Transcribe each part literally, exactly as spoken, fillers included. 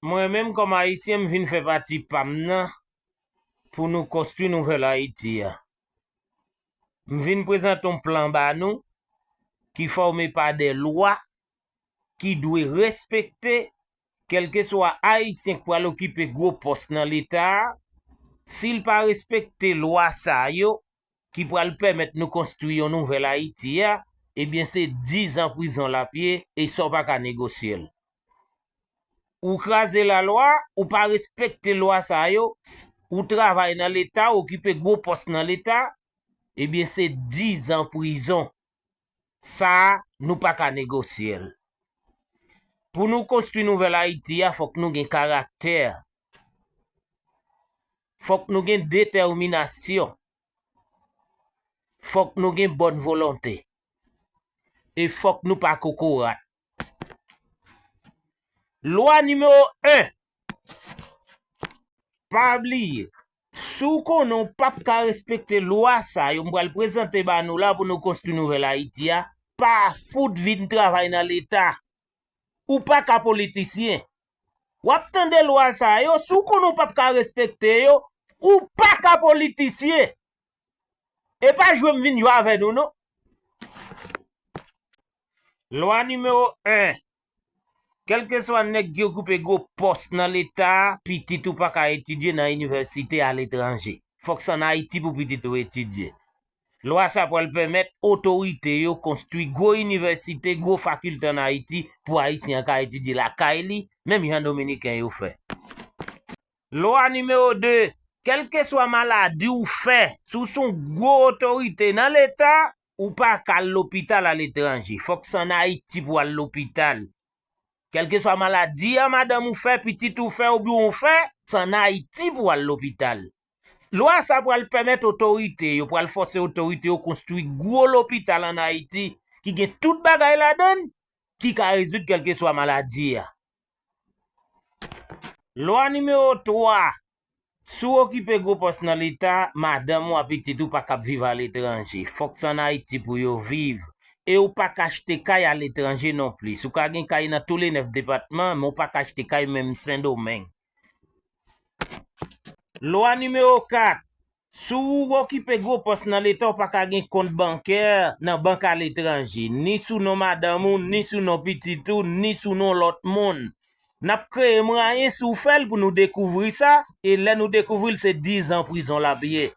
Mwen menm kòm Ayisyen, m vin fè pati pa m nan pou nou konstwi nouvèl Ayiti a. M vin prezante yon plan ba nou ki fòme pa de lwa ki dwe respekte, kèlkeswa Ayisyen k pral okipe gwo pòs nan Leta a. Si l pa respekte lwa sa yo, ki pral pèmèt nou konstwi yon nouvèl Ayiti a, ebyen se dizan prizon l ap ye e sa w pa ka negosye l. Ou kraze lalwa, ou pa respekte lwa sa yo, s- ou travay nan Leta, ou okipe gwo pòs nan Leta, ebyen se dizan prizon. Sa a, nou pa ka negosye l. Pou nou konstwi nouvèl Ayiti a, fòk nou gen karaktè. Fòk nou gen detèminasyon. Fòk nou gen bòn volonte. E fòk nou pa kokorat. Lwa nimewo en. Pa bliye, si w konnen w p ap ka respekte lwa sa yo m pral prezante ba nou la pou nou konstwi nouvèl Ayiti a, pa fout vin travay nan Leta. Ou pa ka politisyen. W ap tande lwa sa yo, si w konnen w p ap ka respekte yo, ou pa ka politisyen. E pa jwe m vin jwe avè nou non. Lwa nimewo en. Kèlkeswa nèg ki okipe gwo pòs nan Leta a, pitit ou pa ka etidye nan inivèsite aletranje. Fòk se ann Ayiti pou pitit ou etidye. Lwa sa pral pèmèt otorite yo konstwi gwo inivèsite, gwo fakilte ann Ayiti pou Ayisyen an ka etidye lakay li, menm jan Dominiken yo fè. Lwa nimewo de. Kèlkeswa maladi w fè, si w se yon gwo otorite nan Leta, ou pa ka al lopital aletranje. Fòk se ann Ayiti pou w al lopital. Kèlkeswa maladi a madanm ou fè, pitit ou fè oubyen ou fè, se ann Ayiti pou w al lopital. Lwa sa pral pèmèt otorite yo, pral fòse otorite yo konstwi gwo lopital ann Ayiti ki gen tout bagay ladan l ki ka rezoud kèlkeswa maladi a. Lwa nimewo twa. Si w okipe gwo pòs nan Leta, madanm ou a pitit ou pa kab viv aletranje. Fòk se ann Ayiti pou yo viv. E ou pa ka achte kay aletranje nonplis. Ou ka gen kay nan toule nèf depatman, men ou pa ka achte kay menm Sendomeng. Lwa nimewo kat. Si w okipe gwo pòs nan Leta, ou pa ka gen kont bankè nan bank aletranje, ni sou non madanm ou, ni sou non pitit ou, ni sou non lòt moun. N ap kreye mwayen si w fè l pou nou dekouvri sa, e lè nou dekouvri l, se dizan prizon l ap ye.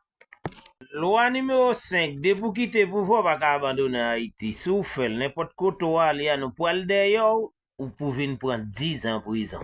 Lwa nimewo senk, depi w kite pouvwa, w pa ka abandone Ayiti. Si w fè l, nenpòt kote w ale a, nou pral dèyè w, ou pou vin pran dizan prizon.